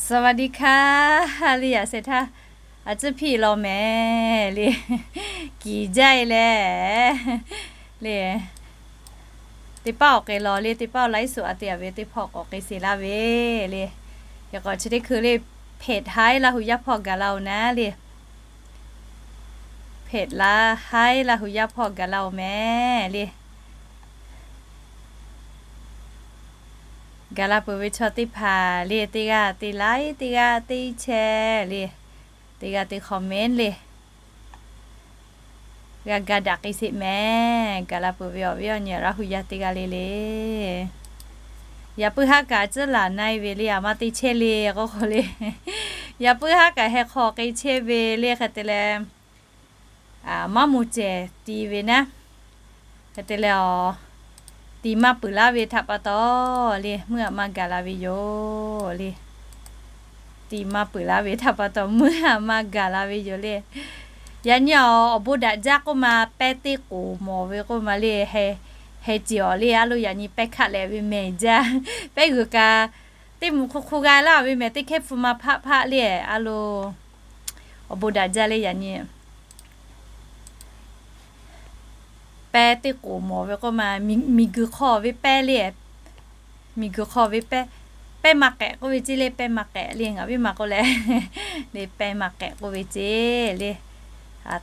สวัสดีค่ะ le, yaꞈ sheh htaˇ a ciˉ hpiˇ law mehˍ le, kiˍ jaˇ e leh le, teˇ paˆ awˬ k'e law le, teˇ paˆ laiˉ suhˍ a te a ve teˇ hpawˇ k'awꞈ k'ai sheˍ laˇ ve le. Yaꞈ k'aw chi teˇ hkui le, เพจ haiˉ Laˇ hu yaˇ hpawˇ gaˬ la oˬ naˉ le, เพจ Laˇ haiˉ Laˇ hu yaˇ hpawˇ gaˬ la oˬ mehˍ le. Gaˬ la peuˬ ve chaw teˇ hpaˍ le, teˇ g'aˇ teˇ like, teˇ g'aˇ teˇ share le, teˇ g'aˇ teˇ comment le, g'a ga daꞈ k'ai sheˍ mehˍ. Gaˬ la peuˬ ve awˬ viˉ awˬ nyi Laˇ hu yaˇ teˇ g'aˇ le le, yaꞈ puiˉ haˉ kaꞈ tcuhˉ laˬ na e ve le, a ma te chehˇ le k'oˆ hk'aw le, yaꞈ puiˉ haˉ kaꞈ heh hk'aw k'ai chehˇ ve le. Hk'e te leh, maˇ moˍ cehˬ ti ve naˉ, hk'e te leh, ti maˇ peuˬ laˇ ve htaꞈ pa taw le, meuˇ a ma gaˬ la ve yoˬ le. Ti maˇ peuˬ laˇ ve htaꞈ pa taw meuˇ a ma gaˬ la ve yoˬ le. Yaꞈ nyi awˬ bon daꞈ jaˇ k'oˆ ma, pehˇ teˇ k'oˍ mawˬ ve k'oˆ ma le, heh ceˬ awˬ le, a lo yaꞈ nyi pehˇ hkaˆ leh ve mehˍ jaˇ. Pehˇ g'uiˬ kaꞈ teˇ muꞈ hk'u hk'u g'a laˇ ve mehˍ, teˇ hkehˇ hpfuh ma hpaˆ hpaˆ le, a lo awˬ bon daꞈ jaˇ le. Yaꞈ nyi pehˇ teˇ k'oˍ mawˬ ve k'oˆ ma, miˬ guiˬ hk'aw ve pehˇ le, miˬ guiˬ hk'aw ve pehˇ, pehˇ ma k'ehꞈ k'oˆ ve ceˇ le, pehˇ ma k'ehꞈ le, ngaˬ viˉ ma k'oˆ leh le, pehˇ ma k'ehꞈ k'oˆ ve ceˇ le.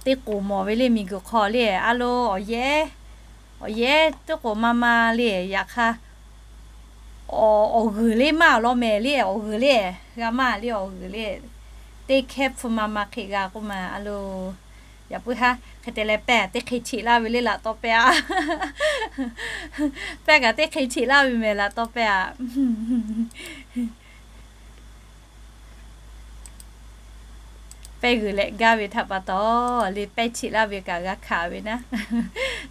Teˇ k'oˍ mawˬ ve le, miˬ guiˬ hk'aw le, a lo awˬ yehˉ, awˬ yehˉ teˇ k'oˍ ma ma le. Yaꞈ hk'aˇ awˬ g'uiˬ le maˇ awˬ lawn mehˍ le, awˬ g'uiˬ le g'a maˇ le, awˬ g'uiˬ le teˇ hkehˇ hpfuh ma ma hk'e g'a k'oˆ ma, a lo yaꞈ puiˉ haˉ hk'e te leh pehˇ teˇ hk'e cheꞈ laˇ ve le laꞈ taw pehˇ a. Pehˇ kaꞈ teˇ hk'e cheꞈ laˇ ve mehˍ laꞈ taw pehˇ a. Pehˇ g'uiˬ leh gaˇ ve htaꞈ pa taw le, pehˇ cheꞈ laˇ ve kaꞈ g'a hkanˍ ve naˉ.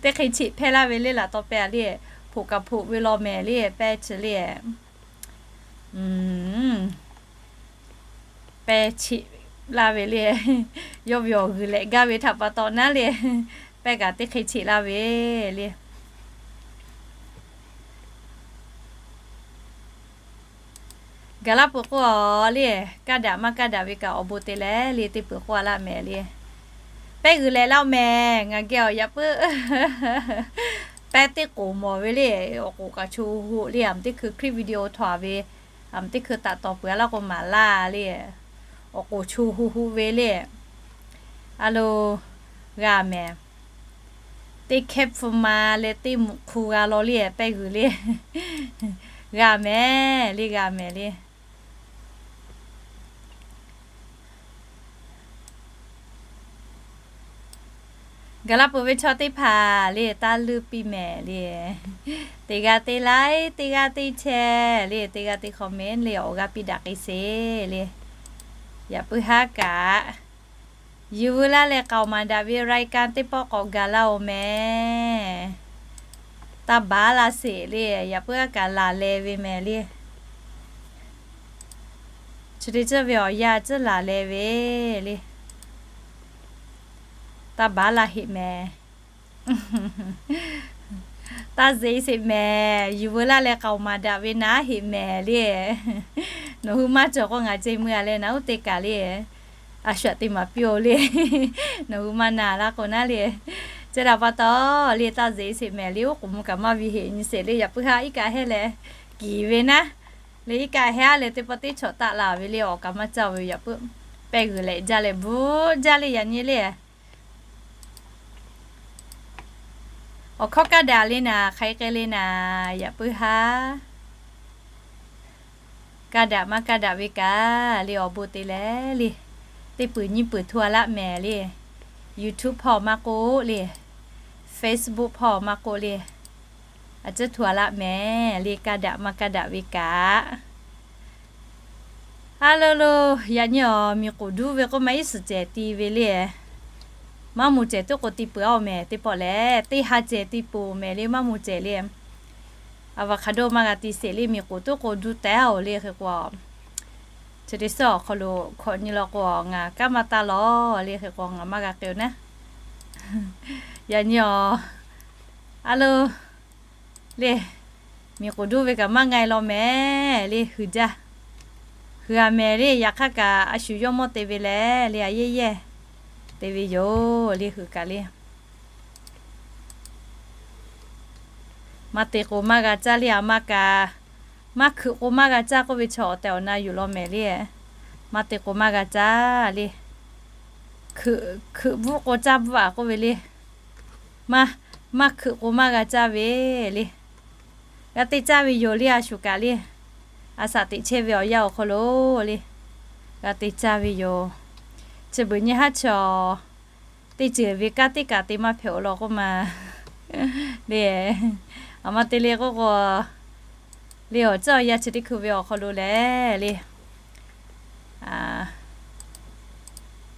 Teˇ hk'e cheꞈ hpehˇ laˇ ve le laꞈ taw pehˇ a le, hpoꞈ kaꞈ hpoꞈ ve law mehˍ le, pehˇ chi le. Pehˇ cheꞈ laˇ ve le, yawˇ ve awˬ g'uiˬ leh gaˇ ve htaꞈ pa taw naˉ le, pehˇ kaꞈ teˇ hk'e cheꞈ laˇ ve le. Gaˬ laˇ peuˬ k'o le, kaˇ daꞈ maˇ kaˇ daꞈ ve kaꞈ awˬ bon te leh le, teˇ peuˬ k'oˆ a laˇ mehˍ le. Pehˇ g'uiˬ leh laˇ mehˍ, ngaˬ geh awˬ yaꞈ puiˉ pehˇ teˇ k'oˍ mawˬ ve le, awˬ k'oˍ kaꞈ chu hu le, a teˇ hkui คลิปวิดีโอ htaw a ve, a teˇ hkui taꞈ tawˍ peuˬ a laˇ k'o maˍ laˇ le, awˬ k'oˍ chu hu hu ve le, a lo g'a mehˍ. Teˇ hkehˇ hpfuh ma leh teˇ muꞈ hk'u g'a law le, pehˇ g'uiˬ le g'a mehˍ le, g'a mehˍ le. Gaˬ laˇ peuˬ ve chaw teˇ hpaˍ le, taˇ leuˇ piˇ mehˍ le. Teˇ g'aˇ teˇ like, teˇ g'aˇ teˇ share le, teˇ g'aˇ teˇ comment le, awˬ g'aˇ piˇ daꞈ k'ai sheˍ le. Yaꞈ puiˉ haˉ kaꞈ, yuˬ veu laˇ leh k'aoˍ maˍ daꞈ ve รายการ teˇ pawˆ k'awꞈ gaˬ laˇ oˬ mehˍ. Taˇ baˬ laˇ sheˍ le, yaꞈ puiˉ haˉ kaꞈ laˬ leh ve mehˍ le. Chi teˇ ceuˬ ve awˬ yanˇ ceuˬ laˬ leh ve le. Taˇ baˬ laˇ heˆ mehˍ. Taˇ zeꞈ sheˍ mehˍ. Yuˬ veu laˇ leh k'aoˍ maˍ daꞈ ve naˉ heˆ mehˍ le. Nawˬ hui maˇ cawˬ k'o ngaˬ ce mui a leh naˉ uˉ te kaꞈ le, a shu aꞈ te maˍ piˇ oˬ le. Nawˬ hui maˇ na laˇ k'o naˉ le. Chi htaꞈ pa taw le, taˇ zeꞈ sheˍ mehˍ le. Oˉ k'oˍ mvuh kaꞈ maˇ vi heˆ nyi sheˍ le. Yaꞈ puiˉ haˉ iˉ kaˆ hehˉ leh kiˍ ve naˉ le, iˉ kaˆ hehˉ leh teˇ pawˆ teˇ chawꞈ taˆ la ve le, awˬ kaꞈ maˇ caˇ ve. Yaꞈ puiˉ pehˇ g'uiˬ leh jaˇ leh bvuhꞈ jaˇ le, yaꞈ nyi le. Awˬ hkawˇ kaˇ daꞈ le naˍ, hk'aˬ hk'e le naˍ, yaꞈ puiˉ haˉ kaˇ daꞈ maˇ kaˇ daꞈ ve kaꞈ le, awˬ bon te leh le, teˇ peuˬ nyiˇ peuˬ hto a laˆ mehˍ le. YouTube hpawˇ maˇ k'oˆ le, Facebook hpawˇ maˇ k'oˆ le, a ciˉ hto a laˆ mehˍ le, kaˇ daꞈ maˇ kaˇ daꞈ ve kaꞈ. A lo lo, yaꞈ nyi awˬ miˬ k'oˍ duˇ ve k'oˆ ma iˉ suhˍ cehˬ ti ve le. Maˇ moˍ cehˬ tuˉ k'o ti peuˬ a oˬ mehˍ, teˇ pawˆ lehˬ teˇ ha cehˬ ti peuˬ mehˍ le, maˇ moˍ cehˬ le. Avocado maˇ g'a ti sheˍ le, miˬ k'oˍ tuˉ k'o duˇ teh oˬ le hk'e k'o, chi teˇ suhˉ awˬ hk'aw lo hkawꞈ nyi law k'o ngaˬ kanˉ maˇ taˇ lawˬ le hk'e k'o ngaˬ maˇ g'a k'ai oˬ naˉ. Yaꞈ nyi awˬ, a lo le, miˬ k'oˍ duˇ ve kaꞈ maˇ nga e law mehˍ le, hui jaˇ. Hui a mehˍ le, yaꞈ hk'aˇ kaꞈ a shu yawˇ mawˇ te ve leh le, a yehˇ yehˇ te ve yoˬ le, hui kaꞈ le. Maˇ te k'o maˇ g'a caˇ le, a maˇ kaꞈ, maˇ hkeuꞈ k'o maˇ g'a caˇ k'oˆ ve chaw awˬ tehˬ awˬ na yuˬ law mehˍ le. Maˇ te k'o maˇ g'a caˇ le. Hkeuꞈ, hkeuꞈ bvuhˆ k'o caˇ bvuhˆ a k'oˆ ve le. Maˇ, maˇ hkeuꞈ k'o maˇ g'a caˇ ve le. G'a te caˇ ve yoˬ le, a shu kaꞈ le. A shaꞈ teꞈ chehˇ ve awˬ yanˇ awˬ hk'aw lo le, g'a te caˇ ve yoˬ. Chi beuꞈ nyi haˉ chaw teˇ ceuˬ ve kanˉ teˇ kaꞈ te maˇ hpehꞈ-oˬ law k'oˆ ma le. A ma te le k'oˆ k'o, le awˬ ceuˬ awˬ yanˇ chi teˇ hkui ve awˬ hk'aw lo lehˬ le,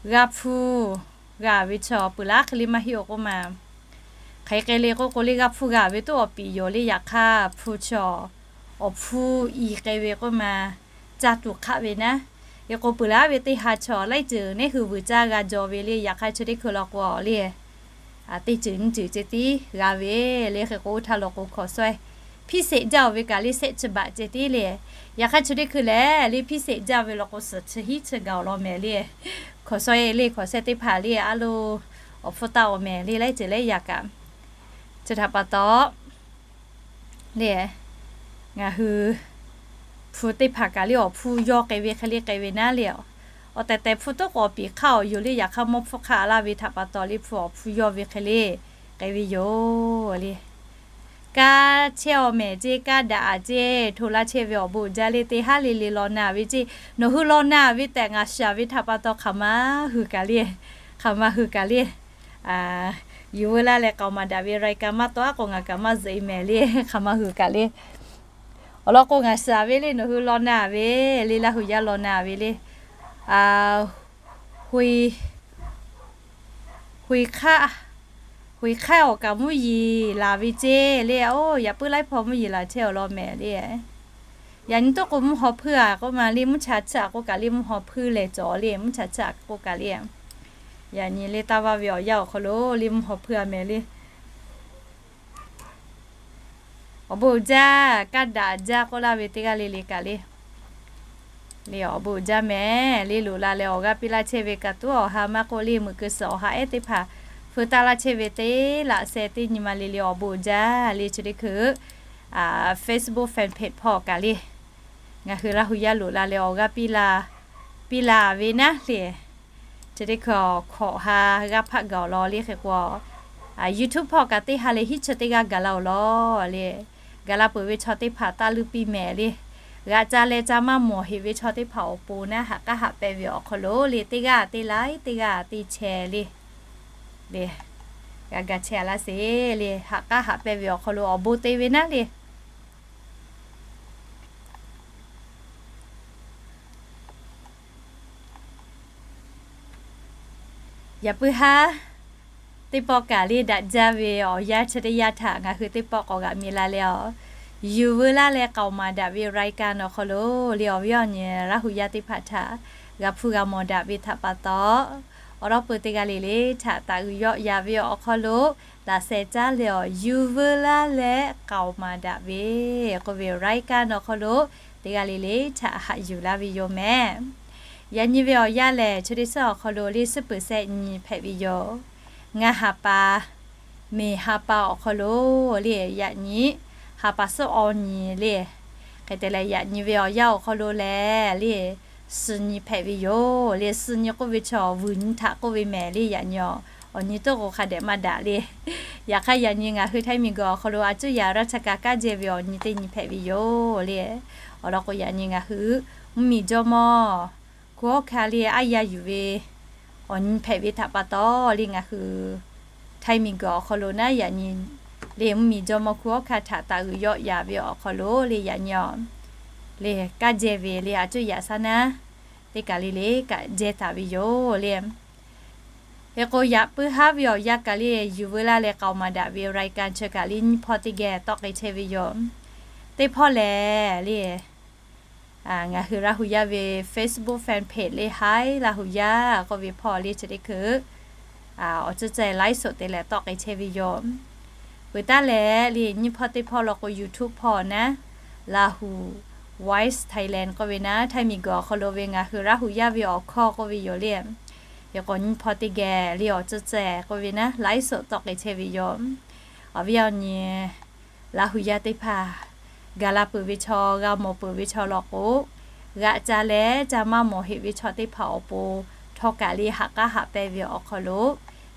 g'a hpu g'a ve chaw peuˬ laˇ hk'e le maˇ heˆ-oˬ k'oˆ ma. Hk'aˬ hk'e le k'oˆ k'o le, g'a hpu g'a ve toˆ awˬ piˍ yoˬ le, yaꞈ hk'aˇ hpu chaw awˬ hpu i k'ai ve k'oˆ ma, caˇ tuˬ hk'aˆ ve naˉ. Hk'e k'o peuˬ laˇ ve teˇ ha chaw laiˉ ceuˬ neˉ hui vuiˬ caˇ g'a jaw ve le, yaꞈ hk'aˇ chi teˇ hkui law k'o le, teˇ ceuˬ nyiˇ ceuˬ ceh tiˉ g'a ve le. Hk'e k'o oˇ htaˇ law k'o hkaw sawehˇ hpiˇ sheˍ jaˇ-oˬ ve kaꞈ le, sehˆ chi baꞈ ceh tiˉ le. Yaꞈ hk'aˇ chi teˇ hkui lehˬ le, hpiˇ sheˍ jaˇ ve law k'o suhˍ chi hiˉ chi gaˬ-oˬ law mehˍ le. Hkaw sawehˇ le, hkaw sawehˇ teˇ hpaˍ le, a lo awˬ hpfuhˇ taˆ-oˬ mehˍ le, laiˉ ceuˬ laiˉ yaꞈ kaꞈ. Chi htaꞈ pa taw le, ngaˬ hui hpu teˇ hpaˍ kaꞈ le awˬ hpu yawˇ k'ai ve hk'e le k'ai ve naˉ le. Awˬ tehˬ tehˬ hpu toˆ k'awꞈ piˍ hk'aˇ awˬ yoˬ le, yaꞈ hk'aˇ mawˇ hpfuhˇ hk'aˇ laˇ ve htaꞈ pa taw le hpu awˬ hpu yawˇ ve hk'e le k'ai ve yoˬ le. Kaˇ chehˇ-oˬ mehˍ ceˇ, kaˇ daꞈ-a ceˇ, hto laˇ chehˇ ve awˬ bon uiˍ jaˇ le, teˇ haˉ le le law na ve ceˇ. Nawˬ hui law na ve tehꞈ ngaˬ shaˍ ve htaꞈ pa taw hk'aˬ ma hui kaꞈ le, hk'aˬ ma hui kaꞈ le. Yuˬ veu laˇ leh k'aoˍ maˍ daꞈ ve รายการ maˇ tawˆ-a k'o ngaˬ kaꞈ maˇ zuhꞈ-e mehˍ le, hk'aˬ ma hui kaꞈ le. Awˬ lawn k'o ngaˬ shaˍ ve le, nawˬ hui law na ve le, Laˇ huˍ yaˇ law na ve le. Hui hk'aˆ, hui hk'aˆ awˬ kaˍ mvuhˇ yeˬ laˬ ve ceˇ le. Oˇ, yaꞈ puiˉ laiˉ hpaw mvuhˇ yeˬ laˬ chehˇ awˬ lawn mehˍ le. Yaꞈ nyi toˆ k'o mvuhˇ haw hpuiˇ-a k'oˆ ma le, mvuhˇ cha chiˇ-a k'oˆ kaꞈ le, mvuhˇ haw hpuiˇ lehˬ cawˬ le, mvuhˇ cha chiˇ-a k'oˆ kaꞈ le. Yaꞈ nyi le taˇ vaˇ ve awˬ yanˇ awˬ hk'aw lo le mvuhˇ haw hpuiˇ-a mehˍ le. Awˬ bon uiˍ jaˇ, kaˇ daꞈ jaˇ k'oˆ laˇ ve teˇ g'aˇ le le kaꞈ le. Le awˬ bon uiˍ jaˇ mehˍ le, loꞈ la leh awˬ g'aˇ piˇ laˇ chehˇ ve kaꞈ tuˉ awˬ ha maˇ k'oˆ le, meuꞈ keu suhˍ awˬ ha ehˉ teˇ hpaˍ feu taˆ laˇ chehˇ ve teˇ laꞈ sheh teˇ nyi ma le le awˬ bon uiˍ jaˇ le. Chi teˇ hkui Facebook fan page hpawˇ kaꞈ le, ngaˬ hui Laˇ huˍ yaˇ loꞈ la leh awˬ g'aˇ piˇ la, piˇ la ve naˉ le. Chi teˇ hkui awˬ hkawꞈ ha g'aˇ hpaˆ gaˬ-oˬ law le. Hk'e k'o YouTube hpawˇ kaꞈ teˇ ha leh hiˉ chi teˇ g'aˇ gaˬ la-oˬ law le. Gaˬ la peuˬ ve chaw teˇ hpaˍ taˇ luˇ piˇ mehˍ le. G'aꞈ ca leh ca maˇ mawˬ heꞈ ve chaw teˇ hpaˍ awˬ pon naˉ haꞈ k'aˉ haꞈ pehnˇ ve awˬ hk'aw lo le, teˇ g'aˇ teˇ laiˉ, teˇ g'aˇ teˇ chehˇ le. Le, g'a ga chehˇ-a laˇ sheˍ le. Haꞈ k'aˉ haꞈ pehnˇ ve awˬ hk'aw lo awˬ bon te ve naˉ le. Yaꞈ puiˉ haˉ teˇ pawˆ kaꞈ le daꞈ jaˇ ve awˬ yanˇ chi teˇ yanˇ htaꞈ ngaˬ hui teˇ pawˆ k'awꞈ g'aꞈ mi la leh, awˬ yuˬ veu laˇ leh k'aoˍ maˍ daꞈ ve รายการ awˬ hk'aw lo le, awˬ viˉ awˬ nyi Laˇ huˍ yaˇ teˇ hpaˍ htaꞈ g'a hpuˇ g'a mawˬ daꞈ ve htaꞈ pa taw, awˬ lawn peu teˇ g'aˇ le le htaꞈ taˍ uiˍ yawˆ yan ve awˬ hk'aw lo laꞈ sheh caˉ leh, awˬ yuˬ veu laˇ leh k'aoˍ maˍ daꞈ ve k'oˆ ve รายการ awˬ hk'aw lo teˇ g'aˇ le le htaꞈ haꞈ yuˬ laˇ ve yoˬ mehˍ. Yaꞈ nyi ve awˬ yanˇ lehˬ, chi teˇ suhˉ awˬ hk'aw lo le suhˉ peuˬ shehˆ nyi hpehꞈ ve yoˬ. Ngaˬ ha pa, miˬ ha pa awˬ hk'aw lo le yaꞈ nyi ha pa suhˉ awˬ nyi le. Hk'e te leh yaꞈ nyi ve awˬ yanˇ awˬ hk'aw lo lehˬ le, suhˍ nyi hpehꞈ ve yoˬ le. Suhˍ nyi k'oˆ ve chaw vuiˬ nyi htaꞈ k'oˆ ve mehˍ le. Yaꞈ nyi awˬ nyi toˆ k'o hk'a dehꞈ maˇ daꞈ le. Yaꞈ hk'aˇ yaꞈ nyi ngaˬ hui Htaiˇ miˬguiˬ awˬ hk'aw lo a cuˉ yaꞈ raˇ cha ka kaˇ jehˇ ve awˬ nyi teˇ nyi hpehꞈ ve yoˬ le. Awˬ lawn k'o yaꞈ nyi ngaˬ hui mvuhˇmiˬ jawˇmawˇ hku hawˉ hkanˇ le aˉ yaˇ yuˬ ve awˬ nyi hpehꞈ ve htaꞈ pa taw le, ngaˬ hui Htaiˇ miˬguiˬ awˬ hk'aw lo naˉ yaꞈ nyi le mvuhˇmiˬ jawˇmawˇ hku hawˉ hkanˇ htaꞈ taˍ uiˍ yawˆ yan ve awˬ hk'aw lo le yaꞈ nyi le kaˇ jehˇ ve le a cuˉ yaꞈ shaˉ naˉ teˇ kaˬ le le kaꞈ jehˇ taˍ ve yoˬ le. Hk'e k'o yaꞈ puiˉ haˉ ve awˬ yanˇ kaˬ le yuˬ veu laˇ leh k'aoˍ maˍ daꞈ ve รายการ chi kaˬ le nyiˇ hpawˇ teˇ geh tawˆ k'ai chehˇ ve yoˬ. Teˇ hpawˇ lehˬ le, ngaˬ hui Laˇ huˍ yaˇ ve Facebook fan page le haiˉ Laˇ huˍ yaˇ k'oˆ ve hpawˇ le chi teˇ hkui awˬ ceuˬ ceh laiˉ suhˍ te leh tawˆ k'ai chehˇ ve yoˬ. Peuˬ taˉ leh le nyiˇ hpawˇ teˇ hpawˇ law k'o YouTube hpawˇ naˉ Laˇ huˍ Voice Thailand k'oˆ ve naˉ, Htaiˇ miˬguiˬ awˬ hk'aw lo ve ngaˬ hui Laˇ huˍ yaˇ ve awˬ hkawˇ k'oˆ ve yoˬ le. Hk'e k'o nyi hpawˇ teˇ geh le awˬ tcuhˉ cehˬ k'oˆ ve naˉ, ไลฟ์สด tawˆ k'ai chehˇ ve yoˬ. Awˬ viˉ awˬ nyi Laˇ huˍ yaˇ teˇ hpaˍ, gaˬ la peuˬ ve chaw, g'a mawˬ peuˬ ve chaw law k'o, g'aꞈ ca leh ca maˇ mawˬ heꞈ ve chaw teˇ hpaˍ awˬ pon htawˇ kaꞈ le haꞈ k'aˉ haꞈ pehnˇ ve awˬ hk'aw lo,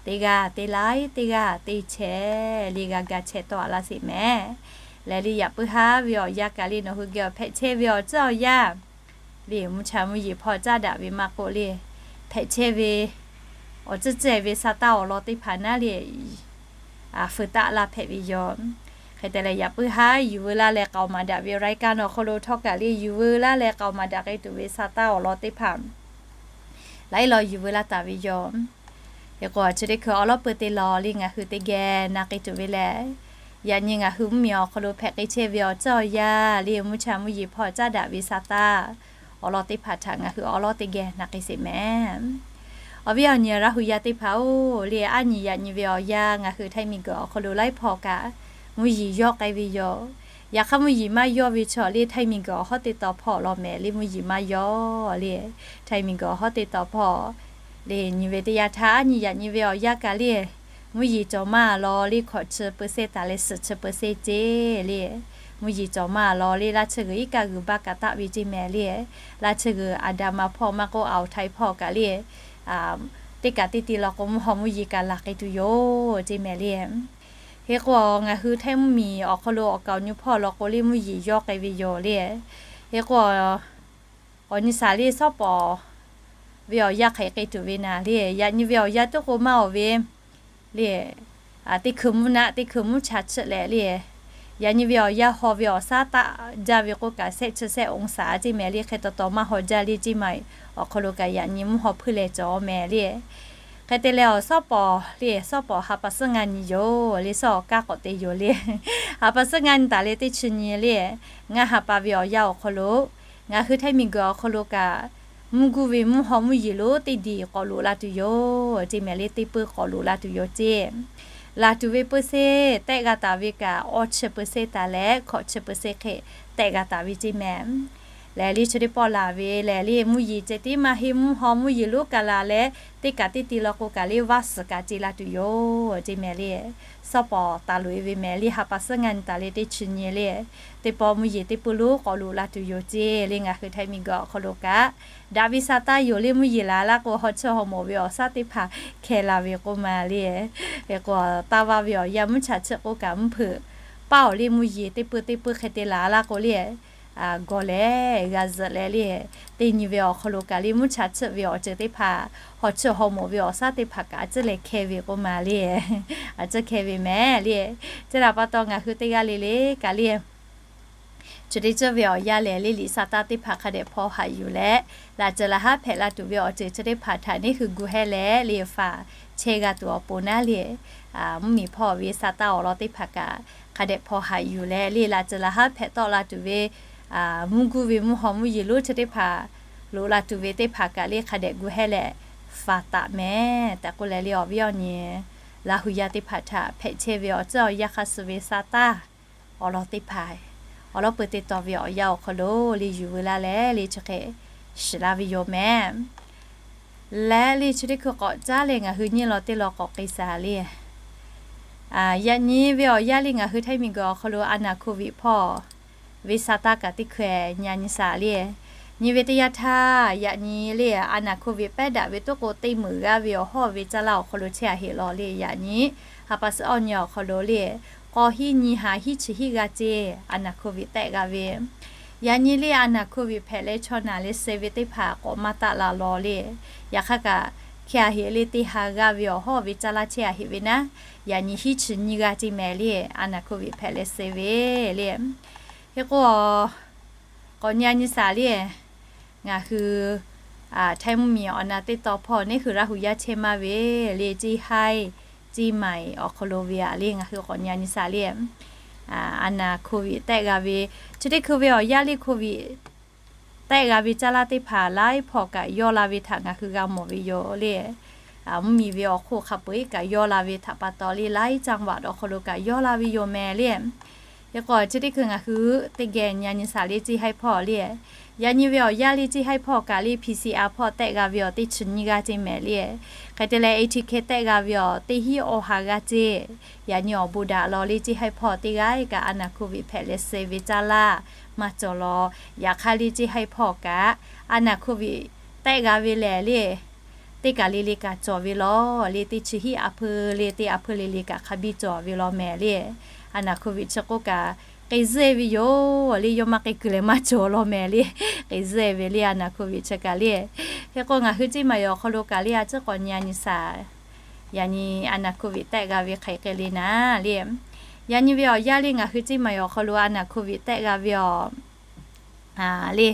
teˇ g'aˇ teˇ laiˉ, teˇ g'aˇ teˇ chehˇ le g'a ga chehˇ tawˆ a laˇ sheˍ mehˍ. Lehˬ le yaꞈ puiˉ haˉ ve awˬ yanˇ kaꞈ le nawˬ hui geh awˬ hpehꞈ chehˇ ve awˬ tcuhˉ awˬ yanˇ le mvuhˇ cha mvuhˇ yeˬ hpawˇ caˉ daꞈ ve maˇ k'oˆ le, hpehꞈ chehˇ ve awˬ tcuhˉ cehˬ ve sa taˇ awˬ lawn teˇ hpaˍ naˉ le fuiˍ taˆ laˇ hpehꞈ ve yoˬ. Hk'e te leh yaꞈ puiˉ haˉ yuˬ veu laˇ leh k'aoˍ maˍ daꞈ ve รายการ awˬ hk'aw lo htawˇ kaꞈ le yuˬ veu laˇ leh k'aoˍ maˍ daꞈ k'ai tuˬ ve sa taˇ awˬ lawn teˇ hpaˍ laiˉ law yuˬ veu laˇ taˍ ve yoˬ. Hk'e k'o chi teˇ hkui awˬ lawˉ peu te lawˬ le ngaˬ hui teˇ geh na k'ai tuˬ ve lehˬ, yaꞈ nyi ngaˬ hui mvuhˇ miˬ awˬ hk'aw lo hpehꞈ k'ai chehˇ ve awˬ tcuhˉ awˬ yanˇ le mvuhˇ cha mvuhˇ yeˬ hpawˇ caˉ daꞈ ve sa taˇ awˬ lawn teˇ hpaˍ htaꞈ ngaˬ hui awˬ lawˉ teˇ geh na k'ai sheˍ mehˍ. Awˬ viˉ awˬ nyi Laˇ huˍ yaˇ teˇ hpaˍ-oˬ le, aˉ nyi yaꞈ nyi ve awˬ yanˇ ngaˬ hui Htaiˇ miˬguiˬ awˬ hk'aw lo laiˉ hpawˇ kaꞈ mvuhˇ yeˬ yawˇ k'ai ve yoˬ. Yaꞈ hk'aˇ mvuhˇ yeˬ maˇ yawˇ ve chaw le Htaiˇ miˬguiˬ awˬ hawˉ teˇ taw hpawˇ law mehˍ le mvuhˇ yeˬ maˇ yawˇ le. Htaiˇ miˬguiˬ awˬ hawˉ teˇ taw hpawˇ le nyi ve teˇ yanˇ htaˇ aˉ nyi yaꞈ nyi ve awˬ yanˇ kaꞈ le mvuhˇ yeˬ cawˬ maˇ law le hkawꞈ chi เปอร์เซ็นต์ taˍ leh suhˍ chi เปอร์เซ็นต์ ceˇ le. Mvuhˇ yeˬ cawˬ maˇ law le laˇ chi g'uiˬ iˉ kaˆ g'uiˬ baˇ kaꞈ taˆ ve ceˇ mehˍ le. Laˇ chi g'uiˬ aˬ daꞈ ma hpawˇ maˇ k'oˆ awˬ htaiˍ hpawˇ kaꞈ le teˇ kaꞈ teˇ ti law k'o mvuhˇ haw mvuhˇ yeˬ kaꞈ laˬ k'ai tuˬ yoˬ ceˇ mehˍ le. Hk'e k'o ngaˬ hui Htaiˇ mvuhˇ miˬ awˬ hk'aw lo awˬ kaˍ awˬ nyi hpawˇ law k'o le mvuhˇ yeˬ yawˇ k'ai ve yoˬ le. Hk'e k'o awˬ nyi saˍ le shawˉ pawˍ ve awˬ yanˇ hk'e k'ai tuˬ ve naˍ le, yaꞈ nyi ve awˬ yanˇ tuˉ k'o maˇ awˬ ve le, teˇ hkui mvuhˇ naˆ teˇ hkui mvuhˇ cha chiˆ leh le, yaꞈ nyi ve awˬ yanˇ haw ve awˬ shaˉ taˆ jaˇ ve k'oˆ kaꞈ shehˆ chi shehˆ องศา ceˇ mehˍ le. Hk'e taw taw maˇ haw jaˇ le ceˇ maˬ awˬ hk'aw lo kaꞈ yaꞈ nyi mvuhˇ haw hpuiˇ leh cawˬ mehˍ le. Hk'e te leh awˬ shawˉ pawˍ le shawˉ pawˍ ha pa suhˉ ngaˇ nyi yoˬ le shawˉ awˬ kaˇ k'awꞈ te yoˬ le. Ha pa suhˉ ngaˇ nyi taˍ leh teˇ chi nyi le, ngaˇ ha pa ve awˬ yanˇ awˬ hk'aw lo ngaˬ hui Htaiˇ miˬguiˬ awˬ hk'aw lo kaꞈ mvuhˇ guˇ ve mvuhˇ haw mvuhˇ yeˬ lonˉ teˇ diˬ k'awꞈ loꞈ la tuˬ yoˬ ceˇ mehˍ le. Teˇ peuˇ k'awꞈ loꞈ la tuˬ yoˬ ceˇ. Laˬ tuˬ ve เปอร์เซ็นต์ tehˆ g'a taˍ ve kaꞈ awˇ chi เปอร์เซ็นต์ taˍ leh hkawꞈ chi เปอร์เซ็นต์ hk'e tehˆ g'a taˍ ve ceˇ mehˍ. Lehˬ le chi teˇ pawˆ laˬ ve lehˬ le mvuhˇ yeˬ ceh tiˉ maˇ heˆ mvuhˇ haw mvuhˇ yeˬ lonˉ kaꞈ laˬ leh teˇ kaꞈ teˇ ti law k'o kaꞈ le vaˇ suhˍ kaꞈ ce la tuˬ yoˬ ceˇ mehˍ le. Shawˉ pawˍ taˍ loꞈ e ve mehˍ le ha pa suhˉ ngaˇ nyi taˍ leh teˇ chi nyi le, teˇ pawˆ mvuhˇ yeˬ teˇ peuˇ lonˉ k'awꞈ loꞈ la tuˬ yoˬ ceˇ le ngaˬ hui Htaiˇ miˬguiˬ awˬ hk'aw lo kaꞈ daꞈ ve sa taˇ yoˬ le mvuhˇ yeˬ laˬ laˇ k'o haw chiˇ haw mawˬ ve awˬ shaˉ teˇ hpaˍ hkeh la ve k'oˆ ma le. Hk'e k'o taˇ vaˇ ve awˬ yanˇ mvuhˇ cha chiˆ k'oˆ kaꞈ mvuhˇ hpeuꞈ paˇ awˬ le mvuhˇ yeˬ teˇ peuˇ teˇ peuˇ hk'e te laˬ laˇ k'o le gawˬ lehˬ g'a zuhꞈ leh le, teˇ nyi ve awˬ hk'aw lo kaꞈ le mvuhˇ cha chiˆ ve awˬ ceuˬ teˇ hpaˍ haw chiˇ haw mawˬ ve awˬ shaˉ teˇ hpaˍ kaꞈ a ciˉ leh hkeh ve k'oˆ ma le. A ciˉ hkeh ve mehˍ le. Chi htaꞈ pa taw ngaˬ hui teˇ g'aˇ le le kaꞈ le chi teˇ ceuˬ ve awˬ yanˇ lehˬ le liꞈ sa taˇ teˇ hpaˍ hk'a dehꞈ hpaw haꞈ yuˬ leh, laꞈ ceuˬ laˬ haˉ hpehꞈ la tuˬ ve awˬ ceuˬ chi teˇ hpaˍ htaꞈ neˇ hui gu hehˉ leh le faˍ chehˇ g'a tuˬ awˬ pon naˉ le, mvuhˇ miˬ hpawˇ ve sa taˇ awˬ lawn teˇ hpaˍ kaꞈ hk'a dehꞈ hpaw haꞈ yuˬ leh le laꞈ ceuˬ laˬ haˉ hpehꞈ tawˆ la tuˬ ve mvuhˇ guˇ ve mvuhˇ haw mvuhˇ yeˬ lonˉ chi teˇ hpaˍ loꞈ la tuˬ ve teˇ hpaˍ kaꞈ le hk'a dehꞈ gu hehˉ leh faˍ taˍ mehˍ tehꞈ k'oˆ leh le awˬ viˉ awˬ nyi Laˇ huˍ yaˇ teˇ hpaˍ htaꞈ hpehꞈ chehˇ ve awˬ ceuˬ awˬ yanˇ hk'a suh ve sa taˇ awˬ lawn teˇ hpaˍ awˬ lawˉ peu te taw ve awˬ yanˇ awˬ hk'aw lo le yuˬ veu laˇ leh le chi hk'e shiˍ la ve yoˬ mehˍ. Leh le chi teˇ hkui k'awꞈ caˉ leh ngaˬ hui nyiˇ law teˇ law k'awꞈ k'ai shaˍ le. Yaꞈ nyi ve awˬ yanˇ le ngaˬ hui Htaiˇ miˬguiˬ awˬ hk'aw lo a naˍ hkoˍ viꞈ hpawˇ ve sa taˇ kaꞈ teˇ hkui nyi a nyi shaˍ le. Nyi ve teˇ yanˇ htaˇ yaꞈ nyi le a naˍ hkoˍ viꞈ pehˉ daꞈ ve toˉ k'o teˇ meunˍ g'aˇ ve awˬ hawˉ ve caˇ laˇ awˬ hk'aw lo chehˇ a heꞈ law le yaꞈ nyi ha pa suhˉ awˬ nyi awˬ hk'aw lo le k'aw hiˉ nyi ha hiˉ chi hiˉ g'aˇ ceˇ a naˍ hkoˍ viꞈ tehˆ g'a ve. Yaꞈ nyi le a naˍ hkoˍ viꞈ hpehꞈ leh chaw naˬ leh suh ve teˇ hpaˍ k'awꞈ maˇ taˆ la law le. Yaꞈ hk'aˇ kaꞈ hkeh a heꞈ le teˇ ha g'aˇ ve awˬ hawˉ ve caˇ laˇ chehˇ a heꞈ ve naˉ, yaꞈ nyi hiˉ chi nyi g'aˇ ceˇ mehˍ le a naˍ hkoˍ viꞈ hpehꞈ leh suh ve le. Hk'e k'o k'awꞈ nyi a nyi shaˍ le. Ngaˬ hui Htaiˇ mvuhˇ miˬ awˬ na teˇ taw hpawˇ neˇ hui Laˇ huˍ yaˇ chehˇ maˇ ve le ceˇ haiˇ ceˇ maiˍ awˬ hk'aw lo ve a le ngaˬ hui k'awꞈ nyi a nyi shaˍ le. A naˍ hkoˍ viꞈ tehˆ g'a ve chi teˇ hkui ve awˬ yanˇ le hkoˍ viꞈ tehˆ g'a ve caˇ laˇ teˇ hpaˍ laiˉ hpawˇ kaꞈ yawˇ la ve htaꞈ ngaˬ hui g'a mawˬ ve yoˬ le. Mvuhˇ miˬ ve awˬ hk'oˆ hk'a peu eˬ kaꞈ yawˇ la ve htaꞈ pa taw le laiˉ caˇ vaꞈ awˬ hk'aw lo kaꞈ yawˇ la ve yoˬ mehˍ le. Hk'e k'o chi teˇ hkui ngaˬ hui teˇ geh nyi a nyi shaˍ le ceˇ haiˉ hpawˇ le. Yaꞈ nyi ve awˬ yanˇ le ceˇ haiˉ hpawˇ kaꞈ le P C R hpawˇ tehˆ g'a ve awˬ teˇ chi nyiˇ g'aˇ ceˇ mehˍ le. Hk'e te leh A T K tehˆ g'a ve awˬ teˇ hinˉ awˇ ha g'aˇ ceˇ. Yaꞈ nyi awˬ bon daꞈ law le ceˇ haiˉ hpawˇ teˇ g'aˇ kaꞈ a naˍ hkoˇ viꞈ hpehꞈ leh suh ve caˇ laˇ maˇ cawˬ law. Yaꞈ hk'aˇ le ceˇ haiˉ hpawˇ kaꞈ a naˍ hkoˇ viꞈ tehˆ g'a ve lehˬ le, teˇ kaˬ le le kaꞈ cawˬ ve law le. Teˇ chi hiˉ a hpui le teˇ a hpui le le kaꞈ hk'a biˇ cawˬ ve law mehˍ le. A naˍ hkoˇ viꞈ chi k'oˆ kaꞈ k'e zuhˆ e ve yoˬ le. Yawˇ maˇ k'e kuiˬ leh maˇ cawˬ law mehˍ le. K'e zuhˆ e ve le a naˍ hkoˇ viꞈ chi kaꞈ le. Hk'e k'o ngaˬ hui ceˇ maˬ yoˬ awˬ hk'aw lo kaꞈ le a ciˉ k'awꞈ nyi a nyi shaˍ. Yaꞈ nyi a naˍ hkoˇ viꞈ tehˆ g'a ve hk'e hk'e le naˍ le. Yaꞈ nyi ve awˬ yanˇ le ngaˬ hui ceˇ maˬ yoˬ awˬ hk'aw lo a naˍ hkoˇ viꞈ tehˆ g'a ve awˬ le